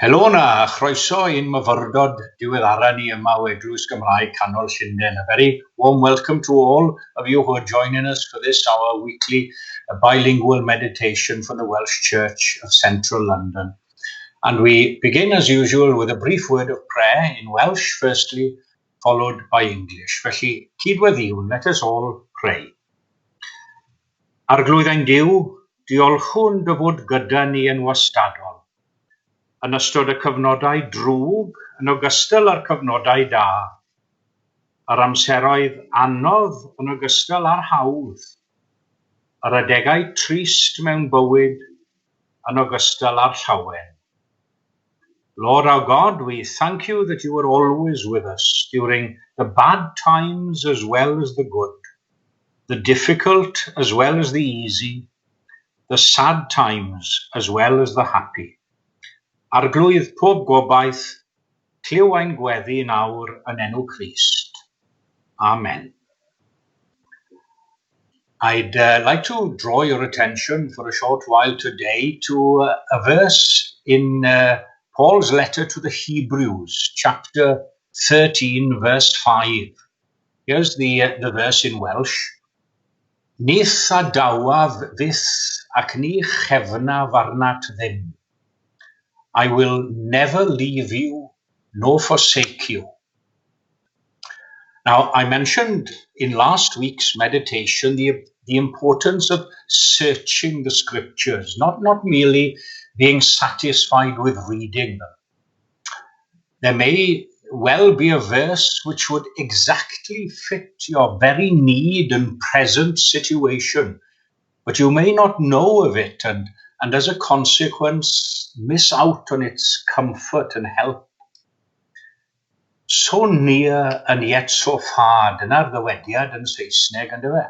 Helo 'na, a chroeso i'n myfyrdod diweddara ni yma o Eglwys Gymraeg Canol Llundain. A very warm welcome to all of you who are joining us for this, our weekly bilingual meditation from the Welsh Church of Central London. And we begin as usual with a brief word of prayer in Welsh firstly, followed by English. Felly, cydweddïwn, let us all pray. Arglwydd ein Duw, diolchwn dy fod gyda ni yn wastadol. Yn ystod y cyfnodau drwg yn ogystal â'r cyfnodau da, yr amseroedd anodd yn ogystal â'r hawdd, yr adegau trist mewn bywyd yn ogystal â'r llawen. Lord our God, we thank you that you are always with us during the bad times as well as the good, the difficult as well as the easy, the sad times as well as the happy. Arglwydd pob gobaith, clyw ein gweddi nawr yn enw Crist. Amen. I'd like to draw your attention for a short while today to a verse in Paul's letter to the Hebrews, chapter 13, verse 5. Here's the verse in Welsh. "Ni'th adawaf fyth ac ni chefnaf arnat ddim." I will never leave you nor forsake you. Now, I mentioned in last week's meditation the importance of searching the scriptures, not merely being satisfied with reading them. There may well be a verse which would exactly fit your very need and present situation, but you may not know of it and as a consequence miss out on its comfort and help. "So near and yet so far," dyna'r ddywediad yn Saesneg, on'd yfe?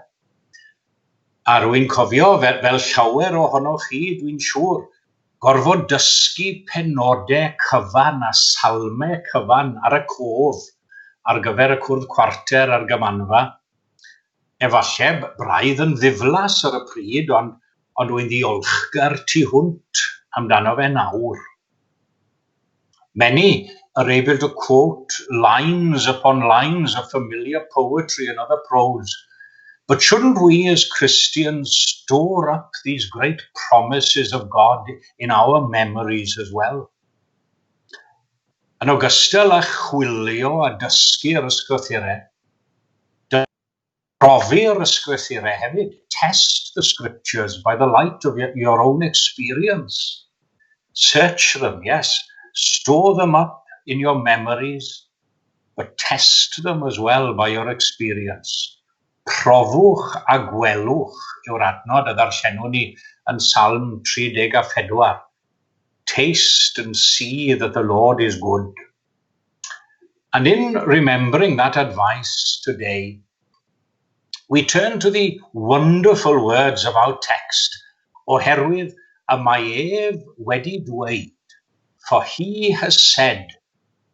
A rwy'n cofio, fel llawer ohonoch chi, dwi'n siŵr, gorfod dysgu penodau cyfan a salmau cyfan ar y cof ar gyfer y cwrdd cwarter a'r gymanfa. Efallai braidd yn ddiflas ar y pryd, ond wy'n ddiolchgar tu hwnt amdano fe nawr. Many are able to quote lines upon lines of familiar poetry and other prose. But shouldn't we as Christians store up these great promises of God in our memories as well? Yn ogystal â chwilio a dysgu'r ysgrythurau, profi'r ysgrythurau hefyd. Test the scriptures by the light of your own experience. Search them, yes. Store them up in your memories, but test them as well by your experience. "Profwch a gwelwch" yw'r adnod a ddarllenwn ni yn Salm 34. Taste and see that the Lord is good. And in remembering that advice today, we turn to the wonderful words of our text, "Oherwydd y mae ef wedi dweud," for he has said,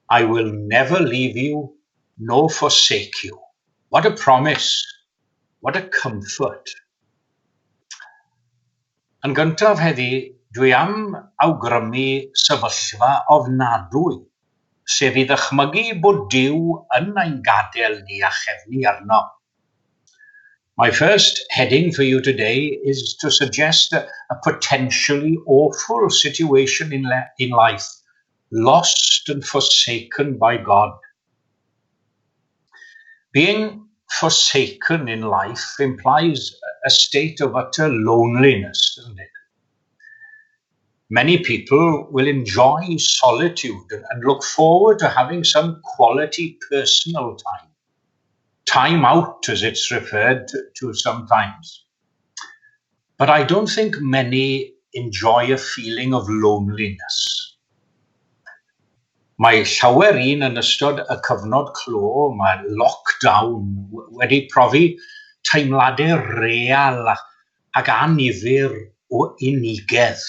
"I will never leave you nor forsake you." What a promise! What a comfort! Yn gyntaf heddi, dwi am awgrymu sefyllfa ofnadwy, sef i ddychmygu bod Duw yn ein gadael ni a chefnu arno. My first heading for you today is to suggest a potentially awful situation in life, lost and forsaken by God. Being forsaken in life implies a state of utter loneliness, doesn't it? Many people will enjoy solitude and look forward to having some quality personal time. Time out, as it's referred to sometimes. But I don't think many enjoy a feeling of loneliness. Mae llawer un yn ystod y cyfnod clo, mae lockdown, wedi profi teimladau real ac annifyr o unigedd.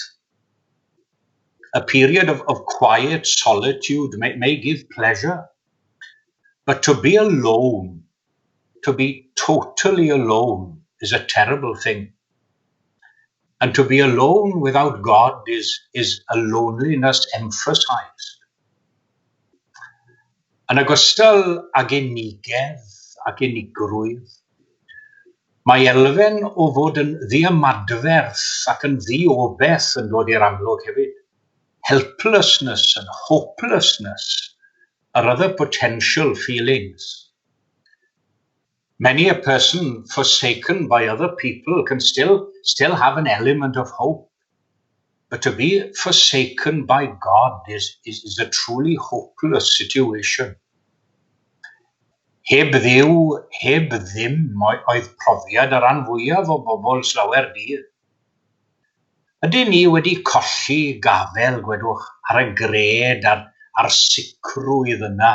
A period of quiet solitude may give pleasure, but to be alone, to be totally alone, is a terrible thing. And to be alone without God is a loneliness emphasized. Yn ogystal ag unigedd ac unigrwydd, mae elfen o fod yn ddiymadferth ac yn ddiobaith yn dod i'r amlwg hefyd. Helplessness and hopelessness are other potential feelings. Many a person forsaken by other people can still have an element of hope. But to be forsaken by God is a truly hopeless situation. Heb Dduw, heb ddim oedd profiad y rhan fwyaf o bobl slawer dydd. Ydyn ni wedi colli gafel, gwedwch, ar y gred a'r sicrwydd yna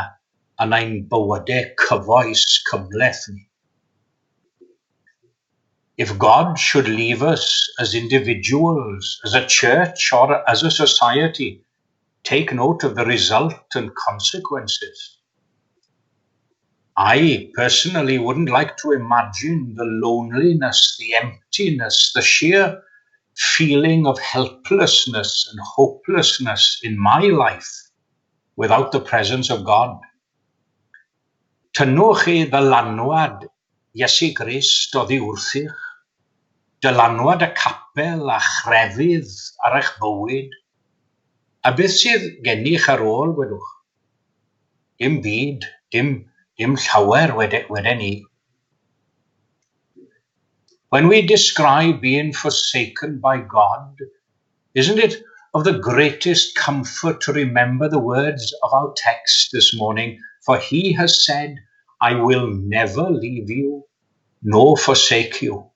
yn ein bywydau cyfoes cymhleth ni? If God should leave us as individuals, as a church or as a society, take note of the result and consequences. I personally wouldn't like to imagine the loneliness, the emptiness, the sheer feeling of helplessness and hopelessness in my life without the presence of God. Tynnwch chi ddylanwad Iesu Grist oddi wrthych, dylanwad y capel a chrefydd ar eich bywyd, a beth sydd gennych ar ôl, gwedwch? Dim byd, dim llawer weden ni. When we describe being forsaken by God, isn't it of the greatest comfort to remember the words of our text this morning? "For he has said, 'I will never leave you nor forsake you.'"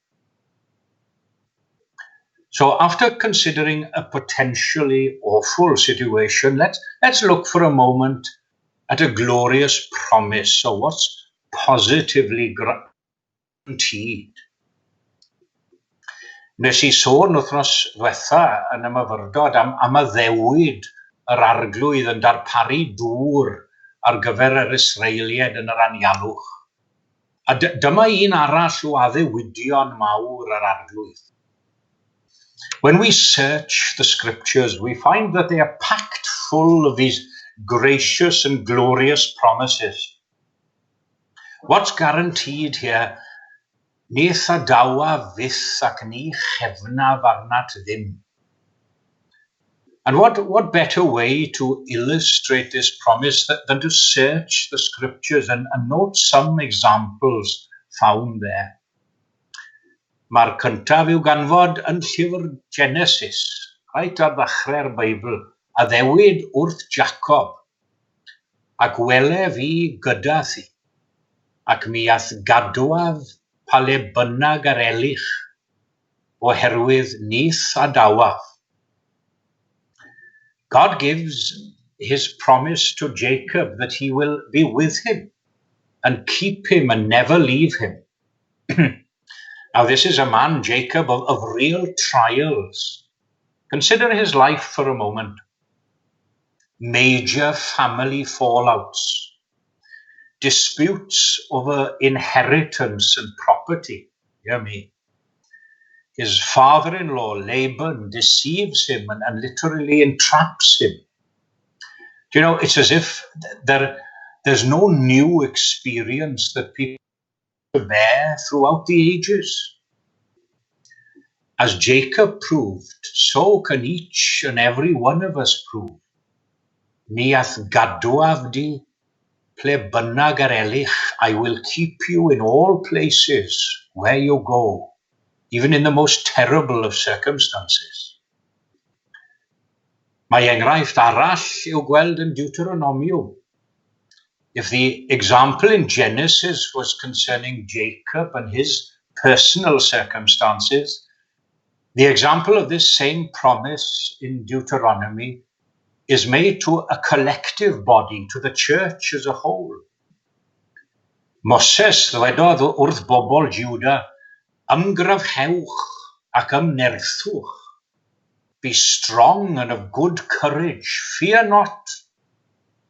So after considering a potentially awful situation, let's look for a moment at a glorious promise. So what's positively guaranteed? Nes i sôn wythnos ddiwetha yn y myfyrdod am addewid yr Arglwydd yn darparu dŵr ar gyfer yr Israeliaid yn yr anialwch. A dyma un arall o addewidion mawr yr Arglwydd. When we search the scriptures, we find that they are packed full of these gracious and glorious promises. What's guaranteed here? "Ni'th adawaf fyth ac ni chefnaf arnat ddim." And what better way to illustrate this promise than to search the scriptures and note some examples found there? Mae'r cyntaf i'w ganfod yn llyfr Genesis, reit ar ddechrau'r Beibl, addewid wrth Jacob, "Ac wele fi gyda thi, ac mi a'th gadwaf pa le bynnag yr elych, oherwydd ni'th adawaf." God gives his promise to Jacob that he will be with him and keep him and never leave him. Now, this is a man, Jacob, of real trials. Consider his life for a moment. Major family fallouts, disputes over inheritance and property. Hear me. His father in law, Laban, deceives him and literally entraps him. Do you know, it's as if there's no new experience that people bear throughout the ages. As Jacob proved, so can each and every one of us prove. "Mi a'th gadwaf di, ple bynnag yr elych," I will keep you in all places where you go, even in the most terrible of circumstances. Mae enghraifft arall i'w gweld yn Deuteronomium. If the example in Genesis was concerning Jacob and his personal circumstances, the example of this same promise in Deuteronomy is made to a collective body, to the church as a whole. Moses ddwedodd wrth bobl Juda, "Ymgryfhewch ac ymnerthwch. Be strong and of good courage. Fear not,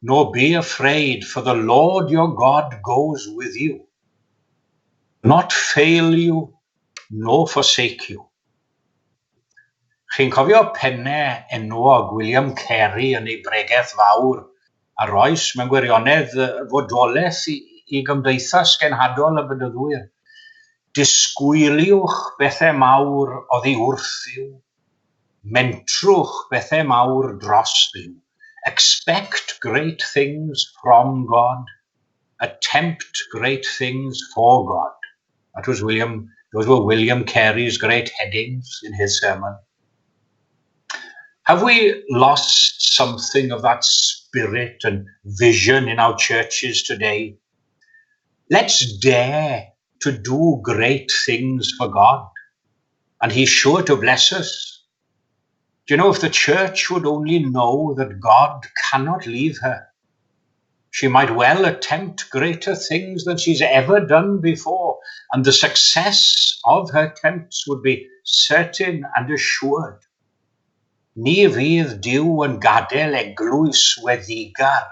nor be afraid, for the Lord your God goes with you. Not fail you, nor forsake you." Chi'n cofio pennau enwog William Carey yn ei bregeth fawr a roes mewn gwirionedd fodolaeth i gymdeithas genhadol y Bedyddwyr? Disgwyliwch bethau mawr oddi wrth Dduw. Mentrwch bethau mawr dros Dduw. Expect great things from God. Attempt great things for God. That was William, those were William Carey's great headings in his sermon. Have we lost something of that spirit and vision in our churches today? Let's dare to do great things for God, and He's sure to bless us. Do you know, if the church would only know that God cannot leave her, she might well attempt greater things than she's ever done before, and the success of her attempts would be certain and assured. Ni fydd Duw yn gadael eglwys weddigar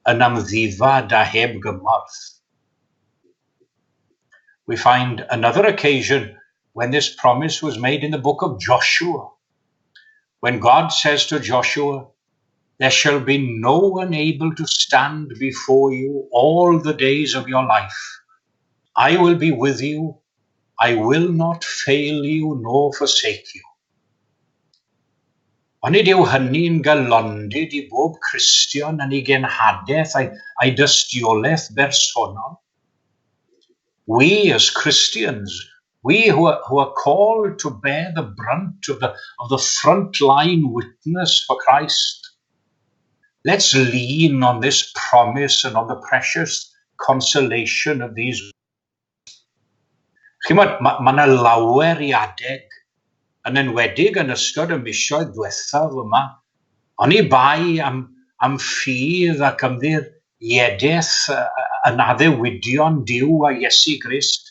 yn amddifad a heb gymorth. We find another occasion when this promise was made in the book of Joshua, when God says to Joshua, "There shall be no one able to stand before you all the days of your life. I will be with you. I will not fail you nor forsake you." Onid yw hynny'n galondid i bob Cristion yn ei genhadaeth a'i dystiolaeth bersonol? We as Christians, we who are called to bear the brunt of the front-line witness for Christ, let's lean on this promise and on the precious consolation of these. Chimod, mae yna lawer i adeg, yn enwedig yn ystod y misoedd diwethaf yma, oni bai am ffydd ac ymddiriedaeth yn addewidion Duw a Iesu Grist,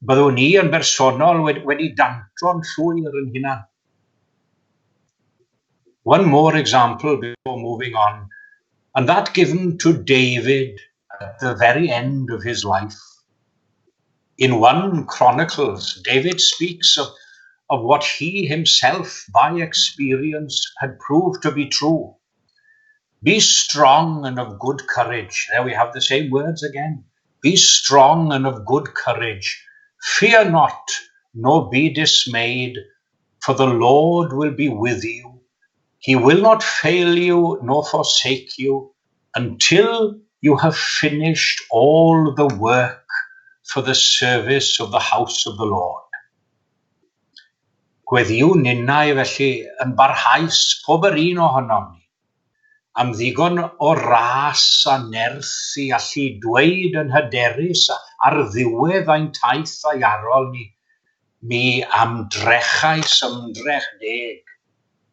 byddwn ni yn bersonol wedi danto'n llwyr yn hunan. One more example before moving on, and that given to David at the very end of his life. In 1 Chronicles, David speaks of what he himself, by experience, had proved to be true. "Be strong and of good courage." There we have the same words again. "Be strong and of good courage. Fear not, nor be dismayed, for the Lord will be with you. He will not fail you nor forsake you until you have finished all the work for the service of the house of the Lord." Gweddïwn ninnau felly yn barhaus pob yr un ohonom ni am ddigon o ras a nerth i allu dweud yn hyderus ar ddiwedd ein taith ddaearol ni, "Mi ymdrechais ymdrech deg,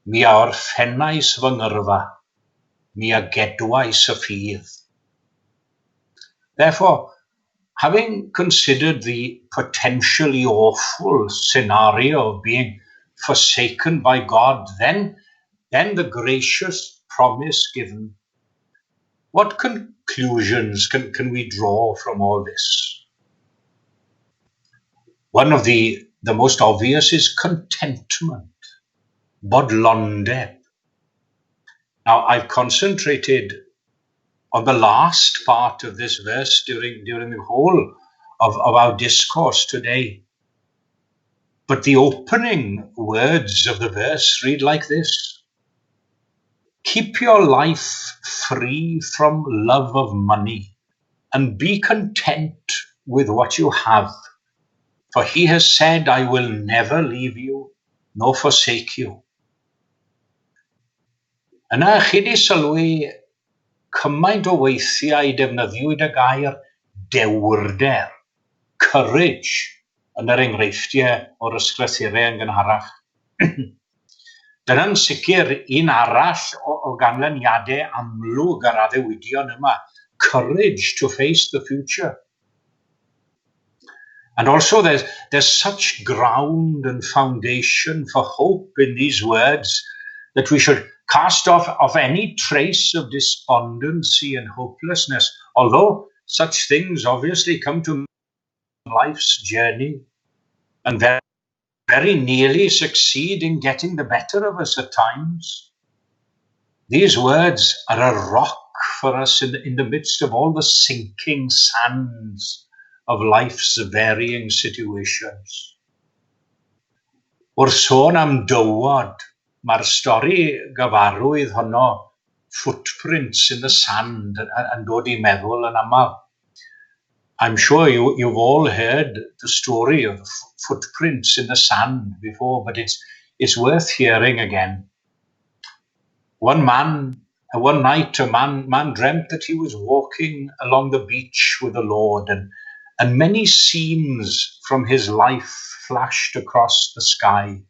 mi a orffennais fy ngyrfa, mi a gedwais y ffydd." Therefore, having considered the potentially awful scenario of being forsaken by God, then the gracious promise given, what conclusions can we draw from all this? One of the most obvious is contentment, bodlondeb. Now, I've concentrated on the last part of this verse during the whole of our discourse today. But the opening words of the verse read like this: "Keep your life free from love of money and be content with what you have. For He has said, 'I will never leave you nor forsake you.'" Yna, chi 'di sylwi cymaint o weithiau defnyddiwyd y gair dewrder, courage, yn yr enghreifftiau o'r ysgrythurau yn gynharach. Dyna'n sicr un arall o ganlyniadau amlwg yr addewidion yma, courage to face the future. And also there's such ground and foundation for hope in these words that we should cast off of any trace of despondency and hopelessness, although such things obviously come to life's journey and very very nearly succeed in getting the better of us at times. These words are a rock for us in the midst of all the sinking sands of life's varying situations. Wrth sôn am dywod, mae'r stori gyfarwydd honno, "Footprints in the Sand", yn dod i meddwl yn aml. I'm sure you've all heard the story of the footprints in the sand before, but it's worth hearing again. One night, a man dreamt that he was walking along the beach with the Lord, and many scenes from his life flashed across the sky.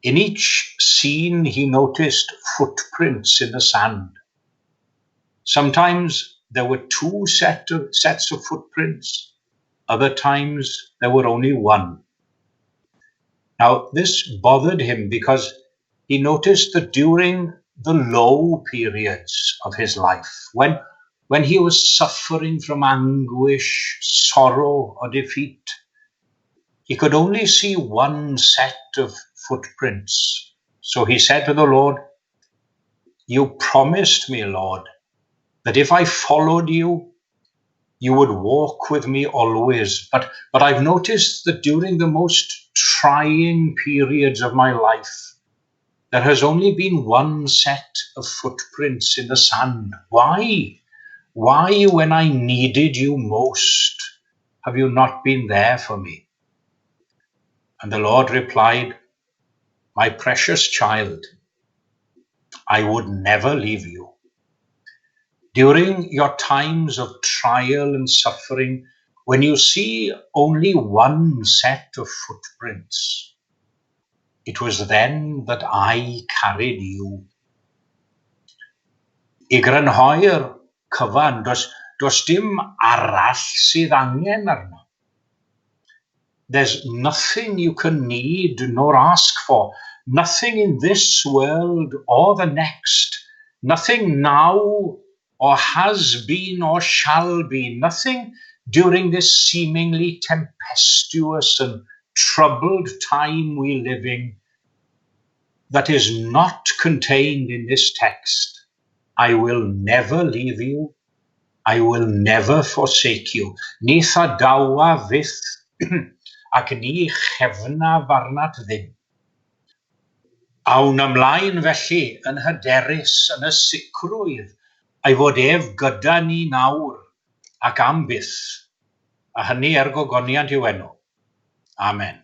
In each scene, he noticed footprints in the sand. Sometimes there were two sets of footprints, other times there were only one. Now, this bothered him because he noticed that during the low periods of his life, when he was suffering from anguish, sorrow, or defeat, he could only see one set of footprints. So he said to the Lord, "You promised me, Lord, that if I followed you, you would walk with me always. But I've noticed that during the most trying periods of my life, there has only been one set of footprints in the sand. Why? Why, when I needed you most, have you not been there for me?" And the Lord replied, "My precious child, I would never leave you. During your times of trial and suffering, when you see only one set of footprints, it was then that I carried you." I grynhoi'r cyfan, does dim arall sydd angen arno. There's nothing you can need nor ask for, nothing in this world or the next, nothing now or has been or shall be, nothing during this seemingly tempestuous and troubled time we live in that is not contained in this text: "I will never leave you, I will never forsake you." Ni'th adawaf fyth ac ni chefnaf arnat ddim. Awn ymlaen felly yn hyderus yn y sicrwydd ei fod ef gyda ni nawr ac am byth, a hynny er gogoniant i'w enw. Amen.